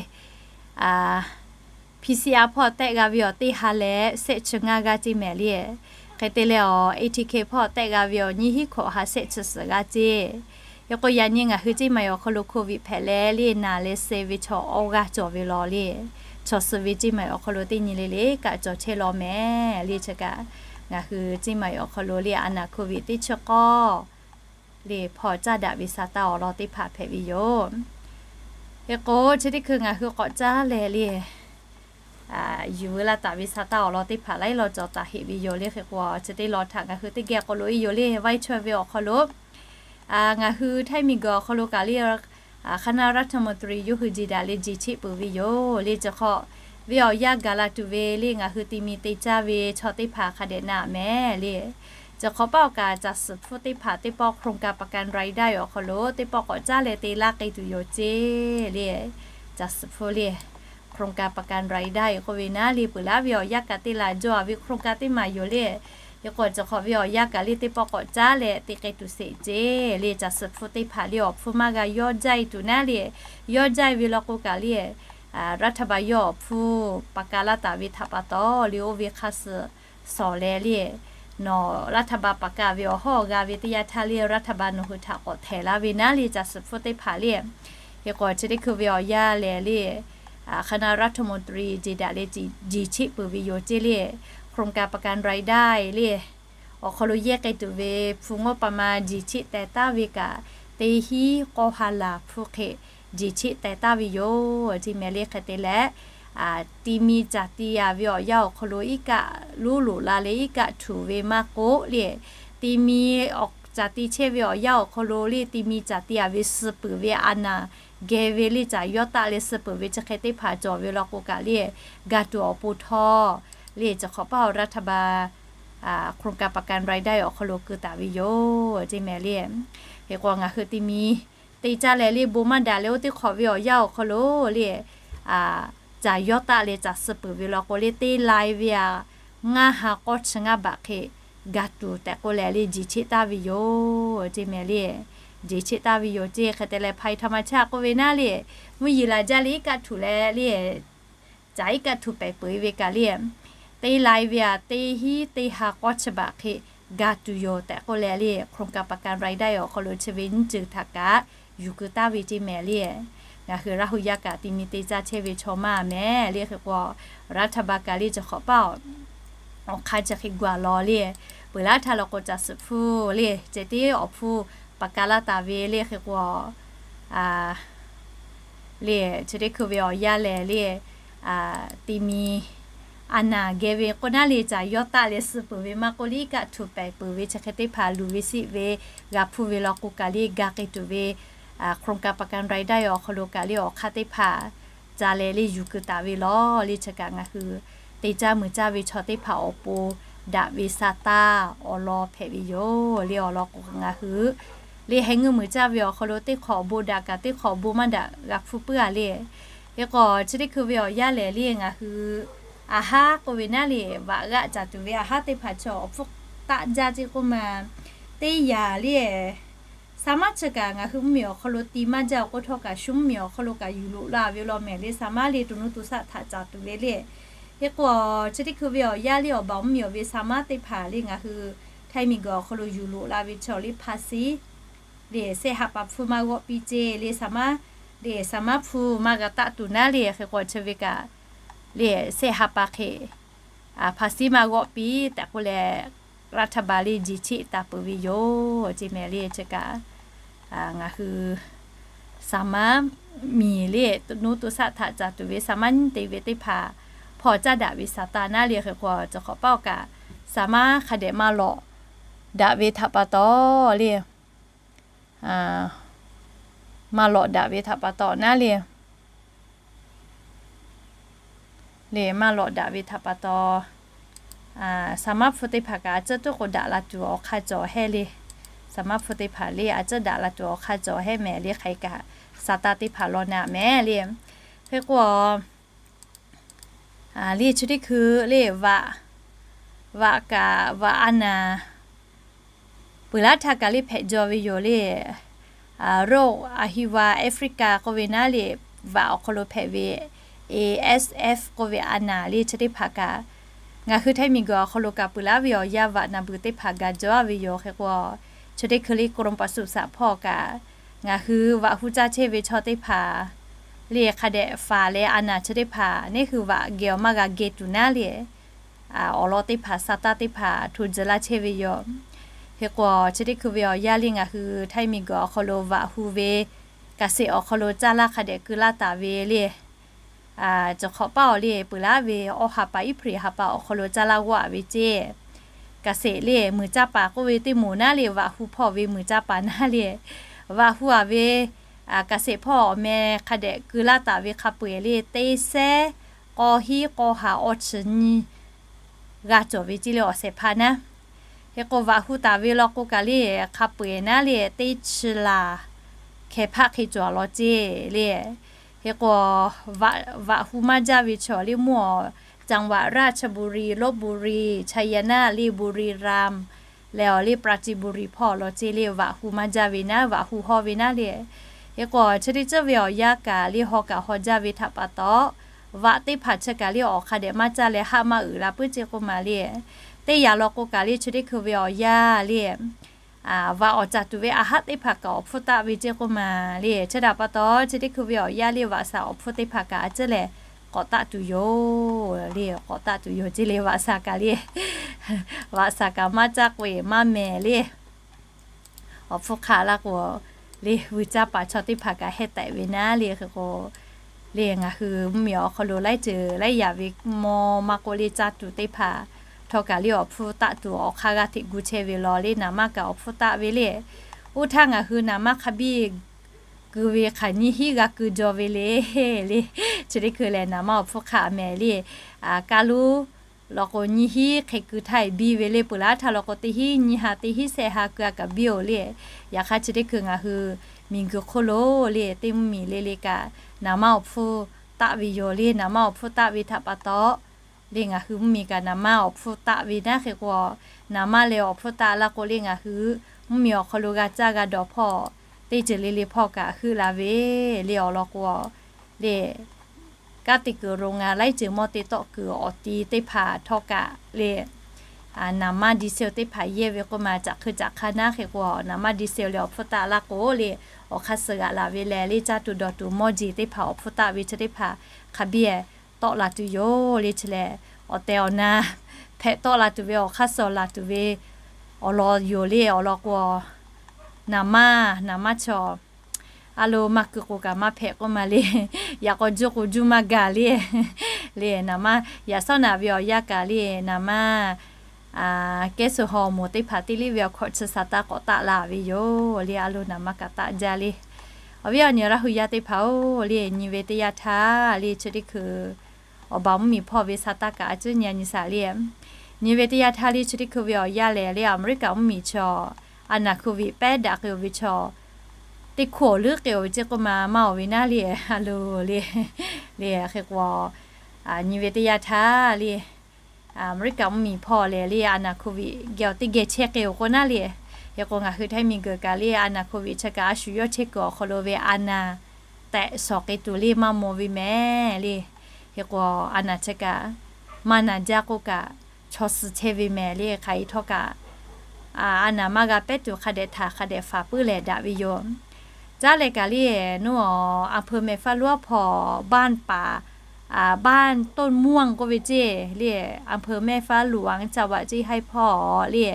P C R hpawˇ tehˆ g'a ve awˬ teˇ ha leh shehˆ chi ngaˇ g'aˇ ceˇ mehˍ le. Hk'e te leh awˬ A T K hpawˇ tehˆ g'a ve awˬ nyiˇ hinˉ hkawꞈ ha shehˆ chi suhˍ g'aˇ ceˇ. Hk'e k'o yaꞈ nyi ngaˬ hui ceˇ maˬ yoˬ awˬ hk'aw lo hkoˇ viꞈ hpehꞈ leh le naˬ leh suh ve chaw awˇ g'aˇ cawˬ ve law le. Chaw suh ve ceˇ maˬ yoˬ awˬ hk'aw lo teˇ nyi le le kaꞈ cawˬ chehˇ law mehˍ le. Chi kaꞈ ngaˬ hui ceˇ maˬ yoˬ awˬ hk'aw lo le a naˍ hkoˇ viꞈ teˇ chi k'awˇ le hpawˇ caˇ daꞈ ve sa taˇ awˬ lawn teˇ hpaˍ hpehꞈ ve yoˬ. Hk'e k'o chi teˇ hkui ngaˬ hui k'awꞈ caˉ leh le yuˬ veu laˇ taˍ ve sa taˇ awˬ lawn teˇ hpaˍ laiˉ law cawˬ taˍ heꞈ ve yoˬ le. Hk'e k'o chi teˇ lawn htaꞈ ngaˬ hui teˇ geh k'aw loꞈ e yoˬ le. Vaˇ chaweh ve awˬ hk'aw lo ngaˬ hui Htaiˇ miˬguiˬ awˬ hk'aw lo kaꞈ le คณะรัฐมนตรี yawˇ hui jeˬ daꞈ leh jeˬ cheˆ peuˬ ve yoˬ le. Chi hk'awꞈ ve awˬ yanˇ gaˬ la tuˬ ve le ngaˬ hui ti mi te caˇ ve chaw teˇ hpaˍ hk'a dehꞈ na mehˍ le. Chi hk'awꞈ paˆ awˬ kaꞈ caˬ suhˍ hpfuhˇ teˇ hpaˍ teˇ pawˆ โครงการประกันรายได้ awˬ hk'aw lo teˇ pawˆ k'awꞈ caˉ leh te laˇ k'e tuˬ yoˬ ceˇ le. Caˬ suhˍ hpfuhˇ le โครงการประกันรายได้ k'oˆ ve naˉ le peuˬ laˇ ve awˬ yanˇ kaꞈ te laˬ jaw a ve โครงการ teˇ maˬ yoˬ le. Hk'e k'o chi hk'awꞈ ve awˬ yanˇ kaꞈ le teˇ pawˆ k'awꞈ caˉ leh te k'e tuˬ sheˍ ceˇ le. Caˬ suhˍ hpfuhˇ teˇ hpaˍ le awˬ hpfuhˇ maˇ g'a yawˇ jaˇ e tuˬ naˉ le. Yawˇ jaˇ e ve law k'o kaꞈ le รัฐบาล yawˇ awˬ hpfuhˇ ประกัน laˇ taˍ ve htaꞈ pa taw le oˇ ve hk'a suhˍ shawˍ leh le nawˬ รัฐบาล ประกัน ve awˬ hawˉ awˬ g'a ve teˇ yanˇ htaˇ le รัฐบาล nawˬ hui htaꞈ k'awꞈ htehˍ laˇ ve naˉ le caˬ suhˍ hpfuhˇ teˇ hpaˍ le. Hk'e k'o chi teˇ hkui ve awˬ yanˇ lehˬ le คณะรัฐมนตรี jeˬ daꞈ leh jeˬ cheˆ peuˬ ve yoˬ ceˇ le. โครงการประกันรายได้ le awˬ hk'aw lo yehˇ k'ai tuˬ ve hpu ngawˇ pa ma jeˬ cheˆ teh taˍ ve kaꞈ teˇ hinˉ k'awˇ ha laˬ hpu hk'e jeˬ cheˆ teh taˍ ve yoˬ ceˇ mehˍ le. Hk'e te leh ti mi caˬ ti a ve awˬ yanˇ awˬ hk'aw lo iˉ kaˆ lonˉ loꞈ la leh iˉ kaˆ htuꞈ ve maˇ k'oˆ le, ti mi caˬ ti chehˇ ve awˬ yanˇ awˬ hk'aw lo le ti mi caˬ ti a ve suh peuˬ ve a naˍ geh ve le caˬ yawˇ taˆ leh suh peuˬ ve chi hk'e teˇ hpaˍ cawˬ ve law k'o kaꞈ le ga tuˬ awˬ pon htawˇ le chi hk'awꞈ paˇ awˬ รัฐบาล โครงการประกันรายได้ awˬ hk'aw lo keu taˍ ve yoˬ ceˇ mehˍ le. Hk'e k'o ngaˬ hui ti mi te caˇ leh le bon maˇ daꞈ leh oˇ teˇ hk'awꞈ ve awˬ yanˇ awˬ hk'aw lo le caˬ yawˇ taˆ leh caˬ suh peuˬ ve law k'o le teˇ lai ve a ngaˇ ha k'awˇ chi ngaˇ baꞈ hk'e ga tuˬ tehꞈ k'oˆ leh le jeˬ cheˆ taˍ ve yoˬ ceˇ mehˍ le. Jeˬ cheˆ taˍ ve yoˬ ceˇ. Hk'e te leh ภัยธรรมชาติ k'oˆ ve naˉ le mvuhˇ yeˬ laˬ jaˇ leh iˉ kaˆ htuꞈ leh le caˬ iˉ kaˆ htuꞈ pehˍ peuˬ ve kaꞈ le teˇ lai ve a teˇ hinˉ teˇ ha k'awˇ chi baꞈ hk'e ga tuˬ yoˬ tehꞈ k'oˆ leh le โครงการประกันรายได้ awˬ hk'aw lo chi ve nyiˇ ceuˬ htaꞈ kaꞈ yuˬ keu taˍ ve ceˇ mehˍ le. Ngaˬ hui Laˇ hu yaˇ kaꞈ ti mi te caˇ chehˇ ve chaw maˇ mehˍ le. Hk'e k'o รัฐบาล kaꞈ le chi hk'awꞈ paˇ awˬ hk'aˇ chi hk'e gaˬ law le peuˬ laˇ htaˇ law k'o caˬ suhˍ hpfuhˇ le ceh tiˉ awˬ hpfuhˇ ประกัน laˇ taˍ ve le. Hk'e k'o le chi teˇ hkui ve awˬ yanˇ lehˬ le ti mi a naˍ geh ve k'o naˉ le caˬ yawˇ taˆ leh suh peuˬ ve maˇ k'oˆ le iˉ kaˆ htuꞈ pehˍ peuˬ ve chi hk'e teˇ hpaˍ luˬ ve siˆ ve g'a hpuˇ ve law k'o kaꞈ le ga k'ai tuˬ ve โครงการประกันรายได้ awˬ hk'aw lo kaꞈ le awˬ hk'aˇ teˇ hpaˍ ca leh le yuˬ keu taˍ ve law le chi kaꞈ ngaˬ hui te caˇ mui caˇ ve chaw teˇ hpaˍ awˬ pon daꞈ ve sa taˇ awˬ lawn hpehꞈ ve yoˬ le. Awˬ lawn k'o ngaˬ hui le heh ngeuˇ mui caˇ ve awˬ hk'aw lo teˇ hk'awꞈ bon daꞈ kaꞈ teˇ hk'awꞈ bon maˇ daꞈ g'a hpuˇ puiˉ a le. Hk'e k'o chi teˇ hkui ve awˬ yanˇ lehˬ le ngaˬ hui a haˉ k'oˆ ve naˉ le vaꞈ g'aˆ caˍ tuˬ ve a haˉ teˇ hpaˍ chi awˬ hpfuhˇ taˆ jaˇ ceˇ k'oˆ ma teˇ yanˇ le sa maˉ chi kaꞈ ngaˬ hui mvuhˇmiˬ awˬ hk'aw lo ti maˇ jaˇ awˬ k'oˆ htawˇ kaꞈ shu mvuhˇmiˬ awˬ hk'aw lo kaꞈ yuˬ loꞈ la ve law mehˍ le sa maˉ le to nuˇ to shaˆ htaꞈ caˍ tuˬ ve le. Hk'e k'o chi teˇ hkui ve awˬ yanˇ le awˬ baˬ mvuhˇmiˬ awˬ ve sa maˉ teˇ hpaˍ le ngaˬ hui Htaiˇ miˬguiˬ awˬ hk'aw lo yuˬ loꞈ la ve chaw le hpa siˉ le shehˆ ha pa hpu maˇ g'awˆ piˇ ceˇ le sa maˉ le sa maˉ hpu maˇ g'a taˆ tuˬ naˉ le hk'e k'o chi ve kaꞈ le shehˆ ha pa hk'e hpa siˉ maˇ g'awˆ piˇ tehꞈ k'oˆ leh รัฐบาล le jeˬ cheˆ taˍ peuˬ ve yoˬ ceˇ mehˍ le chi kaꞈ ngaˬ hui สามารถ miˬ le, nuˇ to shaˆ htaꞈ caˍ tuˬ ve สามารถ nyiˇ te ve teˇ hpaˍ hpawˇ caˇ daꞈ ve สตางค์ naˉ le. Hk'e k'o, cawˬ hk'awꞈ paˇ awˬ kaꞈ สามารถ hk'a dehꞈ maˇ lawꞈ daꞈ ve htaꞈ pa taw le, maˇ lawꞈ daꞈ ve htaꞈ pa taw naˉ le. Le maˇ lawꞈ daꞈ ve htaꞈ pa taw, สมาร์ทโฟน teˇ hpaˍ kaꞈ a cuˉ tuˉ k'o daꞈ la tuˬ awˬ hk'aˇ cawˬ hehˉ le. สมาร์ทโฟน teˇ hpaˍ le a cuˉ daꞈ la tuˬ awˬ hk'aˇ cawˬ hehˉ mehˍ le. Hk'e kaꞈ สตางค์ teˇ hpaˍ law naˍ mehˍ le. Hk'e k'o, le chi teˇ hkui le vaꞈ, vaꞈ kaꞈ vaꞈ a naˍ peuˬ laˉ htaˇ kaꞈ le hpehꞈ jaw ve yoˬ le. โรคอะฮิวา แอฟริกา k'oˆ ve naˉ le, vaꞈ awˬ hk'aw lo hpehꞈ ve A S F k'oˆ ve a naˍ le chi teˇ hpaˍ kaꞈ, ngaˬ hui Htaiˇ miˬguiˬ awˬ hk'aw lo kaꞈ peuˬ laˉ ve awˬ yanˇ vaꞈ naˍ beuˬ teˇ hpaˍ gaˬ jaw ve yoˬ. Hk'e k'o, chi teˇ hkui le กรมปศุสัตว์ hpawˇ kaꞈ, ngaˬ hui vaꞈ hu caˇ chehˇ ve chaw teˇ hpaˍ le hk'a dehꞈ faˍ leh a naˍ chi teˇ hpaˍ neˇ hui vaꞈ geh awˬ maˇ g'a geh tuˬ naˉ le, awˬ lawn teˇ hpaˍ สตางค์ teˇ hpaˍ hto tcuh laˇ chehˇ ve yoˬ. Hk'e k'o, chi teˇ hkui ve awˬ yanˇ le ngaˬ hui Htaiˇ miˬguiˬ awˬ hk'aw lo vaꞈ hu ve เกษตร awˬ hk'aw lo caˇ laˇ hk'a dehꞈ keu laˇ taˍ ve le. Cawˬ hk'awꞈ paˇ awˬ le peuˬ laˉ ve awˬ ha pa iˉ hpu ha pa awˬ hk'aw lo caˇ laˇ g'awˇ a ve ceˇ เกษตร le muiˬ caˇ paˍ k'oˆ ve teˇ moˍ naˉ le vaꞈ hu hpawˇ ve muiˬ caˇ paˍ naˉ le, vaꞈ hu a ve เกษตร hpawˇ awˬ meh hk'a dehꞈ keu laˇ taˍ ve hk'a peu-eˬ le teˇ sehˉ k'awˇ hiˉ k'awˇ ha awˇ chi nyiˇ g'a cawˬ ve ceˇ le awˬ shehˍ hpaˇ naˉ. Hk'e k'o, vaꞈ hu taˍ ve law k'o kaꞈ le hk'a peu-eˬ naˉ le teˇ chi laˬ hkeh hpaˆ hk'e cawˬ law ceˇ le. Hk'e k'o, vaꞈ hu maˇ jaˇ ve chaw le mvuhˇ awˬ จังหวัดราชบุรี ลพบุรี ชัยนาท le บุรีรัมย์ leh awˬ le ปราจีนบุรี hpawˇ law ceˇ le vaꞈ hu maˇ jaˇ ve naˉ, vaꞈ hu hawˇ ve naˉ le. Hk'e k'o, chi teˇ ceuˬ ve awˬ yanˇ kaꞈ le haw kaꞈ haw jaˇ ve htaꞈ pa taw, vaꞈ teˇ hpaˍ chi kaꞈ le awˬ hk'a dehꞈ maˇ caˇ leh haˆ maˇ uiˍ la puiˉ ceˇ k'oˆ ma le. Teˇ yanˇ law k'o kaꞈ le chi teˇ hkui ve awˬ yanˇ le vaꞈ awˬ caˍ tuˬ ve a haˉ teˇ hpaˍ kaꞈ awˬ hpfuhˇ taˆ ve ceˇ k'oˆ ma le. Chi htaꞈ pa taw chi teˇ hkui ve awˬ yanˇ le vaꞈ shaˍ awˬ hpfuhˇ teˇ hpaˍ kaꞈ a ciˉ lehˬ k'awꞈ taˆ tuˬ yoˬ le, k'awꞈ taˆ tuˬ yoˬ ceˇ le vaꞈ shaˍ kaꞈ le. Vaꞈ shaˍ kaꞈ maˇ caˇ k'o-eˬ maˇ mehˍ le. Awˬ hpfuhˇ hk'aˆ laˇ k'o le vuiˬ caˇ paˍ chaw teˇ hpaˍ kaꞈ heh tehꞈ ve naˉ le. Hk'e k'o, le ngaˬ hui mvuhˇmiˬ awˬ hk'aw lo laiˉ ceuˬ laiˉ yaꞈ ve mawˇ maˇ k'oˆ le caˇ tuˬ teˇ hpaˍ htawˇ kaꞈ le awˬ hpfuhˇ taˆ tuˬ awˬ hk'aˇ g'a hteꞈ gu chehˇ ve law le naˍ manˇ kaꞈ awˬ hpfuhˇ taˆ ve le. Oˇ htaˇ ngaˬ hui naˍ manˇ hk'a biˇ keu ve hk'aˬ nyiˇ hinˉ g'a keu jaw ve le le. Chi teˇ hkui lehˬ naˍ manˇ awˬ hpfuhˇ hk'aˆ mehˍ le. Kaˇ luˉ law k'o nyiˇ hinˉ hk'e keu htaˇ biˇ ve le, peuˬ laˉ htaˇ law k'o teˇ hinˉ nyiˇ ha teˇ hinˉ shehˆ ha keu a kaꞈ biˇ-oˬ le. Yaꞈ hk'aˇ chi teˇ hkui ngaˬ hui miˬguiˬ hk'oˆ lo le teˇ mvuhˇmiˬ le le kaꞈ naˍ manˇ awˬ hpfuhˇ taˆ ve yoˬ le. Naˍ manˇ awˬ hpfuhˇ taˆ ve htaꞈ pa taw le ngaˬ hui mvuhˇmiˬ kaꞈ naˍ manˇ awˬ hpfuhˇ taˆ ve naˉ. Hk'e k'o, naˍ manˇ leh awˬ hpfuhˇ taˆ laˇ k'o le ngaˬ hui mvuhˇmiˬ awˬ hk'aw lo g'a caˇ g'a dawˬ hpawˇ teˇ ceuˬ le le hpawˇ kaꞈ heuˆ la ve le awˬ lawn k'o le kanˉ te kuiˬ ro nga laiˉ ceuˬ mawˇ te tawˆ kuiˬ awˬ ti teˇ hpaˍ htawˇ kaꞈ le naˍ manˇ ดีเซล teˇ hpaˍ yehˇ ve k'oˆ ma caꞈ hk'eu caꞈ hk'a naˉ. Hk'e k'o, naˍ manˇ ดีเซล leh awˬ hpfuhˇ taˆ laˇ k'o le awˬ hk'aˇ suh g'aꞈ laˬ ve leh le caˇ tuˬ dawˬ tuˬ mawˇ jeˬ teˇ hpaˍ awˬ hpfuhˇ taˆ ve chi teˇ hpaˍ hk'a biˇ tawˆ la tuˬ yoˬ le. Chi lehˬ awˬ tehˬ awˬ na hpehꞈ tawˆ la tuˬ ve awˬ hk'aˇ suh laˬ tuˬ ve awˬ lawn yoˬ le awˬ lawn k'o, naˍ manˇ naˍ manˇ chaw a lo maˇ keu k'o kaꞈ maˇ hpehꞈ k'oˆ ma le. Yaꞈ k'aw juˇ k'o juˇ maˇ gaˬ le. Le naˍ manˇ yaꞈ shawˉ naꞈ ve awˬ yanˇ kaꞈ le naˍ manˇ kehˉ suh haw moˍ teˇ hpaˍ teˇ liˇ ve awˬ hkawꞈ chi สตางค์ k'awꞈ taˆ la ve yoˬ le. A lo naˍ manˇ kaꞈ taˆ jaˇ le. Awˬ viˉ awˬ nyi Laˇ hu yaˇ teˇ hpaˍ-oˬ le, nyi ve teˇ yanˇ htaˇ le chi teˇ hkui awˬ baˬ mvuhˇmiˬ hpawˇ ve สตางค์ kaꞈ a ciˉ nyi a nyi shaˍ le. Nyi ve teˇ yanˇ htaˇ le chi teˇ hkui ve awˬ yanˇ lehˬ le Aˍmeˍriˆkaꞈ mvuhˇmiˬ chaw a naˍ โควิด pehˉ daꞈ k'ai-oˬ ve chaw teˇ hkuˇ awˬ leuˉ k'ai-oˬ ve ceˇ k'oˆ ma maˇ-oˬ ve naˉ le. A lo le le hk'e k'o, nyi ve teˇ yanˇ htaˇ le Aˍmeˍriˆkaꞈ mvuhˇmiˬ hpawˇ lehˬ le a naˍ โควิด geh awˬ teˇ geh chehˇ k'ai-oˬ k'o naˉ le. Hk'e k'o ngaˬ hui Htaiˇ miˬguiˬ kaꞈ le a naˍ โควิด chi kaꞈ a shu yawˇ chehˇ kuiˬ awˬ hk'aw lo ve a naˍ tehꞈ shawˍ k'ai tuˬ le maˇ maw ve mehˍ le. Hk'e k'o a naˍ chi kaꞈ maˇ naˍ jaˇ k'oˆ kaꞈ chaw suh chehˇ ve mehˍ le. Hk'aˬ hk'e htawˇ kaꞈ a naˍ maˇ g'a pehˉ tuˬ hk'a dehꞈ htaꞈ hk'a dehꞈ faˍ puiˉ lehˬ daꞈ ve yoˬ. Caˉ leh kaꞈ le nuˇ awˬ อำเภอแม่ฟ้าหลวง hpawˇ บ้านป่า บ้านต้นม่วง k'oˆ ve ceˇ le อำเภอแม่ฟ้าหลวง จังหวัดเชียงราย hpawˇ le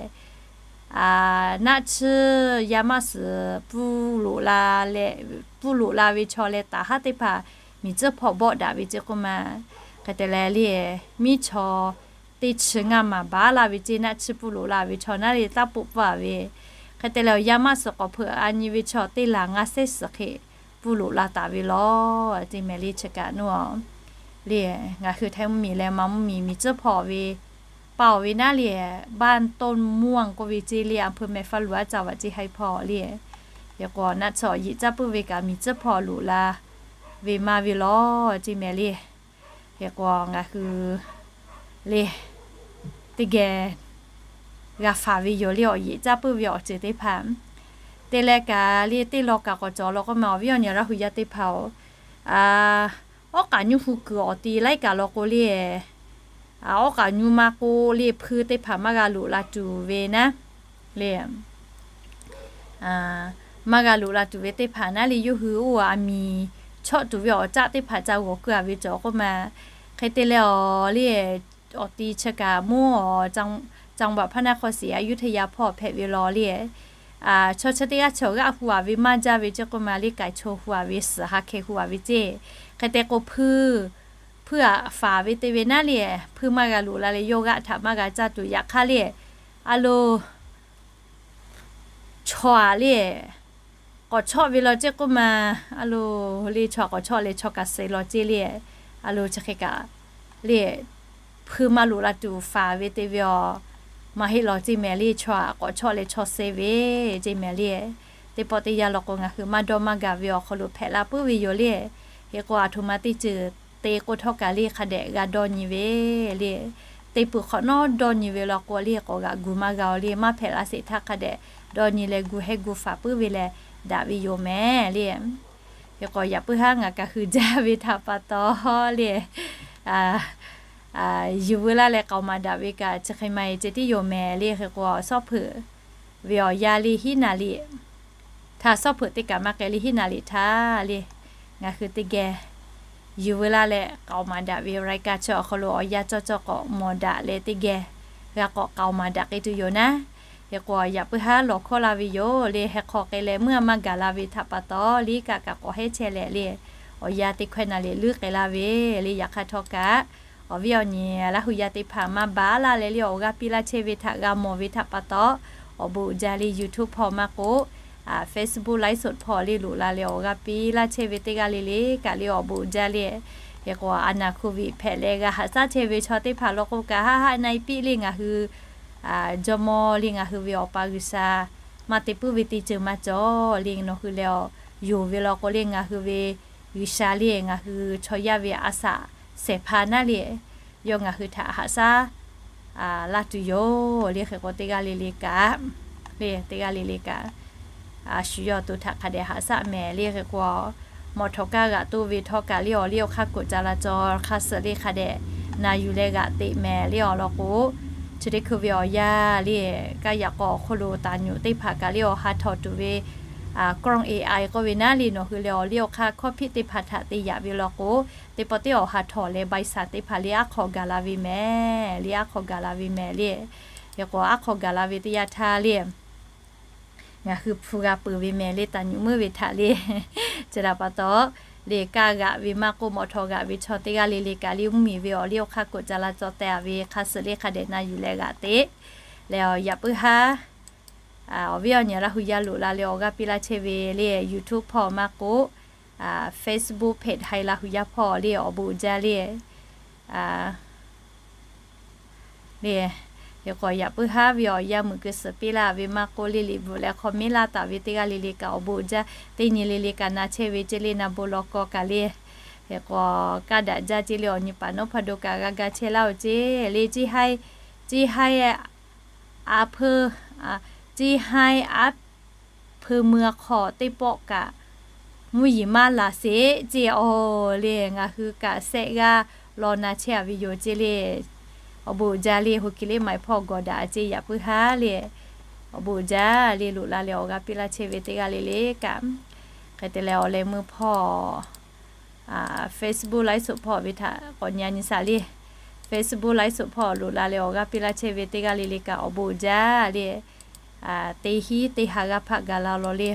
naˆ tsuhˇ yaˇ maˆ suhˍ pfuhˇ loꞈ la ve chaw leh taˍ haˉ teˇ hpaˍ miˬ tcuhˉ hpawˇ bawˆ daꞈ ve ceˇ k'oˆ ma. Hk'e te leh le, miˉ chaw teˇ chi ngaˇ maˍ baˬ laˇ ve ceˇ, naˆ tsuhˇ pfuhˇ loꞈ la ve chaw naˉ le taˇ poˆ pfuhˇ a ve. Hk'e te leh awˬ yaˇ maˆ suhˍ k'awꞈ hpeuꞈ a nyi ve chaw teˇ laˬ ngaˇ sehˉ suhˍ hk'e pfuhˇ loꞈ la taˍ ve law ceˇ mehˍ le. Chi kaꞈ naˉ le, ngaˬ hui Htaiˇ mvuhˇmiˬ leh Manˇ mvuhˇmiˬ miˬ tcuhˉ hpawˇ ve paoˬ ve naˉ le, บ้านต้นม่วง k'oˆ ve ceˇ le, อำเภอแม่ฟ้าหลวง จังหวัดเชียงราย hpawˇ le. Hk'e k'o naˆ tsuhˇ awˬ yeꞈ caˇ puiˉ ve kaꞈ miˬ tcuhˉ hpawˇ loꞈ la ve maˇ ve law ceˇ mehˍ le. Hk'e k'o ngaˬ hui le teˇ geh g'a faˍ ve yoˬ le, awˬ yeꞈ caˇ puiˉ ve awˬ ceuˬ teˇ hpaˍ. Te leh kaꞈ le teˇ law kaꞈ k'awꞈ cawˬ law k'oˆ ma, awˬ viˉ awˬ nyi Laˇ hu yaˇ teˇ hpaˍ-oˬ, awˉ k'aꞈ nyuˇ hu kuiˬ awˬ ti laiˉ kaꞈ law k'o le, awˉ k'aꞈ nyuˇ maˇ k'oˆ le, hpuiˇ teˇ hpaˍ maˇ g'a loꞈ la tuˬ ve naˉ le, maˇ g'a loꞈ la tuˬ ve teˇ hpaˍ naˉ le, yawˇ hui oˇ a miˬ chawˆ tuˬ ve awˬ caˆ teˇ hpaˍ ca g'awˬ keu a ve cawˬ k'oˆ ma. Hk'e te leh awˬ le, awˬ ti chi kaꞈ mawˇ จังหวัดพระนครศรีอยุธยา hpawˇ hpehꞈ ve law le, chaw chi teˇ g'aˇ chi awˬ g'aˆ hu a ve maˇ jaˇ ve ceˇ k'oˆ ma le, k'ai chaw hu a ve suhˍ ha hkeh hu a ve ceˇ. Hk'e te k'o hpuiˇ, hpuiˇ aꞈ faˍ ve te ve naˉ le, hpuiˇ maˇ g'a loꞈ la leh yawˇ g'aˆ htaꞈ maˇ g'a caˇ tuˬ yaꞈ hk'aˇ le, a lo chaw aꞈ le k'awꞈ chawˆ ve law ceˇ k'oˆ ma. A lo le chaw aꞈ k'awꞈ chawˆ leh chaw kaꞈ suh law ceˇ le, a lo chi hk'e kaꞈ le hpuiˇ maˇ loꞈ la tuˬ faˍ ve te ve awˬ maˇ heˆ law ceˇ mehˍ le, chaw aꞈ k'awꞈ chawˆ leh chaw suh ve ceˇ mehˍ le. Teˇ pawˆ teˇ yanˇ law k'o ngaˬ hui maˇ dawˇ maˇ gaˬ ve awˬ hk'aw lo hpehꞈ la puiˉ ve yoˬ le. Hk'e k'o aˬ htoꞈ ma teˇ ceuˬ te k'o htawˇ kaꞈ le hk'a dehꞈ g'a dawˇ nyi ve le. Teˇ peuˬ hk'awꞈ nawˉ dawˇ nyi ve law k'o le k'awꞈ g'aꞈ gu maˇ g'a-oˬ le, maˇ hpehꞈ laˇ sheˍ htaˇ hk'a dehꞈ dawˇ nyi leh gu hehˉ gu faˍ puiˉ ve leh daꞈ ve yoˬ mehˍ le. Hk'e k'o yaꞈ puiˉ haˉ ngaˬ kaꞈ hui jaˇ ve htaꞈ pa taw le, yuˬ veu laˇ leh k'aoˍ maˍ daꞈ ve kaꞈ chi hk'e ma e ceh tiˉ yoˬ mehˍ le. Hk'e k'o sawˉ hpeuꞈ ve awˬ yanˇ le hiˉ naˍ liꞈ htaˇ, sawˉ hpeuꞈ teˇ kaꞈ maˇ k'ai le hiˉ naˍ liꞈ htaˇ le, ngaˬ hui teˇ geh yuˬ veu laˇ leh k'aoˍ maˍ daꞈ ve รายการ chi awˬ hk'aw lo awˬ yanˇ cawˇ cawˇ k'awꞈ mawˬ daꞈ leh teˇ geh g'a k'awꞈ k'aoˍ maˍ daꞈ k'ai tuˬ yoˬ naˉ. Hk'e k'o yaꞈ puiˉ haˉ lawˬ hkawˇ la ve yoˬ le. Heh hk'aw k'ai leh meuˇ a maˇ gaˬ la ve htaꞈ pa taw le, kaꞈ kaꞈ k'awꞈ hehˉ chehˇ leh le, awˬ yanˇ teˇ hkawehˇ naˍ liꞈ leuˉ k'ai laˇ ve le. Yaꞈ hk'aˇ htawˇ kaꞈ awˬ viˉ awˬ nyi Laˇ hu yaˇ teˇ hpaˍ maˇ baˬ laˇ leh le, awˬ g'aˇ piˇ laˇ chehˇ ve htaꞈ g'a mawˬ ve htaꞈ pa taw, awˬ bon uiˍ jaˇ le YouTube hpawˇ maˇ k'oˆ, Facebook live show hpawˇ le loꞈ la leh awˬ g'aˇ piˇ laˇ chehˇ ve teˇ g'aˇ le le kaꞈ le awˬ bon uiˍ jaˇ le. Hk'e k'o a naˬ โควิด hpehꞈ leh g'a haꞈ shaˉ chehˇ ve chaw teˇ hpaˍ law k'o kaꞈ haˆ haˆ na e piˇ le ngaˬ hui jawˇmawˇ le ngaˬ hui ve Awˬ pa G'uiˬsha maˇ te puiˉ ve teˇ ceuˬ maˇ cawˬ le. Nawˬ hui leh awˬ yonˍ ve law k'o le ngaˬ hui ve G'uiˬsha le ngaˬ hui chaw yaˇ ve a shaꞈ shehˍ hpaˇ naˉ le, yawˇ ngaˬ hui htaꞈ haꞈ shaˉ laˇ tuˬ yoˬ le. Hk'e k'o teˇ g'aˇ le le kaꞈ le, teˇ g'aˇ le le kaꞈ shu yawˇ to htaꞈ hk'a dehꞈ haꞈ shaˉ mehˍ le. Hk'e k'o mawˬ htawꞈ kaˇ g'aꞈ toˇ ve htawˇ kaꞈ le awˬ liˇ awˬ hk'aˇ koꞈ ca la caw hk'a suhˍ le hk'a dehꞈ na yuˬ leh g'aꞈ teꞈ mehˍ le awˬ lawn k'o, chi teˇ hkui ve awˬ yanˇ le kaˇ yaꞈ k'aw awˬ hk'oˆ lo taˍ nyuꞈ teˇ hpaˍ kaꞈ le awˬ ha htawꞈ tuˬ ve กล้อง AI k'oˆ ve naˉ le nawˬ hui leh awˬ liˇ awˬ hk'aˇ คอมพิวเตอร์ teˇ hpaˍ htaꞈ te yaꞈ ve law k'o, teˇ pawˆ teˇ awˬ ha htawꞈ leh บริษัท teˇ hpaˍ le aˉ hk'aw gaˬ la ve mehˍ le, aˉ hk'aw gaˬ la ve mehˍ le. Hk'e k'o aˉ hk'aw gaˬ la ve teˇ yanˇ htaˇ le ngaˬ hui hpu g'a peuˬ ve mehˍ le taˍ nyuꞈ meuˇ ve htaꞈ le. Chi htaꞈ pa taw le kaˇ g'aꞈ ve maˇ k'oˆ mawˬ htawꞈ g'aꞈ ve chaw teˇ g'aˇ le le kaꞈ le mvuhˇmiˬ ve awˬ liˇ awˬ hk'aˇ koꞈ ca la caw teh a ve hk'a suhˍ le hk'a dehꞈ na yuˬ leh g'aꞈ teꞈ leh awˬ yaꞈ puiˉ haˉ awˬ viˉ awˬ nyi Laˇ hu yaˇ loꞈ la leh awˬ g'aˇ piˇ laˇ chehˇ ve le YouTube hpawˇ maˇ k'oˆ Facebook page Htaiˇ Laˇ hu yaˇ hpawˇ le awˬ bon uiˍ jaˇ le le. Hk'e k'o yaꞈ puiˉ haˉ ve awˬ yanˇ muiˬ keu suhˍ piˇ laˇ ve maˇ k'oˆ le liꞈ bvuhꞈ leh hk'aw miˉ laˇ taˍ ve teˇ g'aˇ le le kaꞈ awˬ bon uiˍ jaˇ. Teˇ nyi le le kaꞈ na chehˇ ve ceˇ le na bon law k'aw kaꞈ le. Hk'e k'o kaˇ daꞈ jaˇ ceˇ le awˬ nyi paˍ nawˉ hpaˇ do kaꞈ g'a ga chehˇ laˇ-oˬ ceˇ le. Ceˇ haiˉ, ceˇ haiˉ a hpeuˇ, ceˇ haiˉ aˉ hpeuˇ mui hk'aw teˇ pawˆ kaꞈ mvuhˇ yeˬ maˇ laˬ sheˍ ceˇ. Awˬ le ngaˬ hui kaꞈ shehˆ g'aˇ law na chehˇ a ve yoˬ ceˇ le. Awˬ bon uiˍ jaˇ le โฮคิริมาย hpawˇ gawˬ daꞈ ceˇ yaꞈ puiˉ haˉ le. Awˬ bon uiˍ jaˇ le loꞈ la leh awˬ g'aˇ piˇ laˇ chehˇ ve teˇ g'aˇ le le kaꞈ. Hk'e te leh awˬ leh meuˇ hpawˇ Facebook live show hpawˇ ve htaꞈ k'awꞈ nyi a nyi shaˍ le. Facebook live show hpawˇ loꞈ la leh awˬ g'aˇ piˇ laˇ chehˇ ve teˇ g'aˇ le le kaꞈ awˬ bon uiˍ jaˇ le. teˇ hinˉ teˇ ha g'aˇ hpaˆ gaˬ la lawˬ le.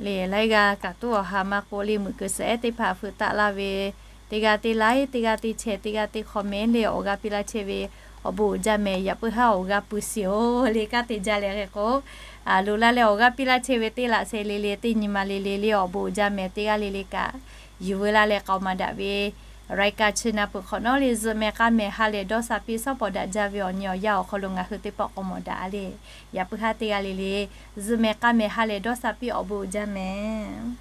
Le laiˉ g'aˇ kaꞈ tuˉ awˬ ha maˇ k'oˆ le, muiˬ kuiˬ suhˍ ehˉ teˇ hpaˍ hpeuꞈ taˆ laˇ ve, teˇ g'aˇ teˇ like, teˇ g'aˇ teˇ share, teˇ g'aˇ teˇ comment le awˬ g'aˇ piˇ laˇ chehˇ ve, awˬ bon uiˍ jaˇ mehˍ. Yaꞈ puiˉ haˉ awˬ g'aˇ pui shiˍ-oˬ le, kanˉ te jaˇ leh hk'e k'o, loꞈ laˇ leh awˬ g'aˇ piˇ laˇ chehˇ ve teˇ laꞈ sheh le le, teˇ nyi ma le le le awˬ bon uiˍ jaˇ mehˍ. Teˇ g'aˇ le le kaꞈ yuˬ veu laˇ leh k'aoˍ maˍ daꞈ ve รายการ chi na peuˬ hk'awꞈ nawˉ le, zuhꞈ mehˍ k'a mehˍ ha lehˬ dawˇ sha piˇ shawˉ pawˍ daꞈ jaˇ ve awˬ nyi awˬ yanˇ awˬ hk'aw lo ngaˬ hui teˇ pawˆ k'aoˍ maˍ daꞈ le. Yaꞈ puiˉ haˉ teˇ g'aˇ le le zuhꞈ mehˍ k'a mehˍ ha lehˬ dawˇ sha piˇ, awˬ bon uiˍ jaˇ mehˍ.